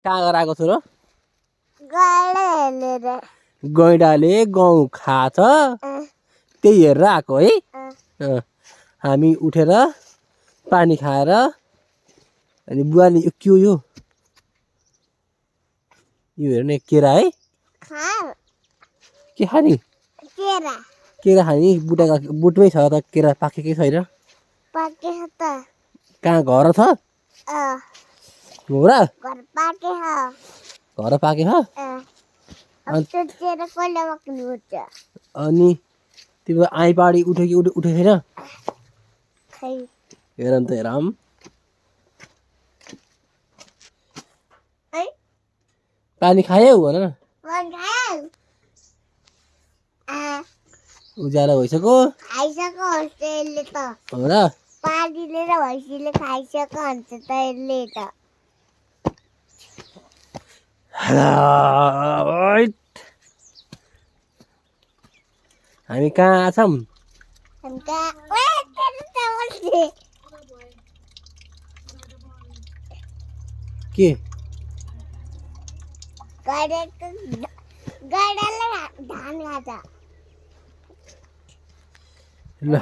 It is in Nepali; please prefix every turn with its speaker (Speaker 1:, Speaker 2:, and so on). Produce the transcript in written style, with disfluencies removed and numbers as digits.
Speaker 1: कहाँ गएर आएको छु र
Speaker 2: गैडा हेरेर
Speaker 1: गैँडाले गहुँ खाछ त्यही हेरेर आएको है हामी उठेर पानी खाएर अनि बुवाले यो के हो यो हेर्ने केरा है के खाने केरा खाने बुटमै छ त केरा पाकेकै छैन कहाँ घर छ हो र घर पाके छ अनि तिम्रो आइपाडी उठ्यो कि उठेको छैन हेर त हेरम पानी खायौ भन न उज्यालो भइसक्यो हो र
Speaker 2: पानीले र भैँसीले खाइसक्यो हुन्छ त यसले त
Speaker 1: हामी कहाँ छौँ के
Speaker 2: गैडाले धान खान्छ
Speaker 1: ल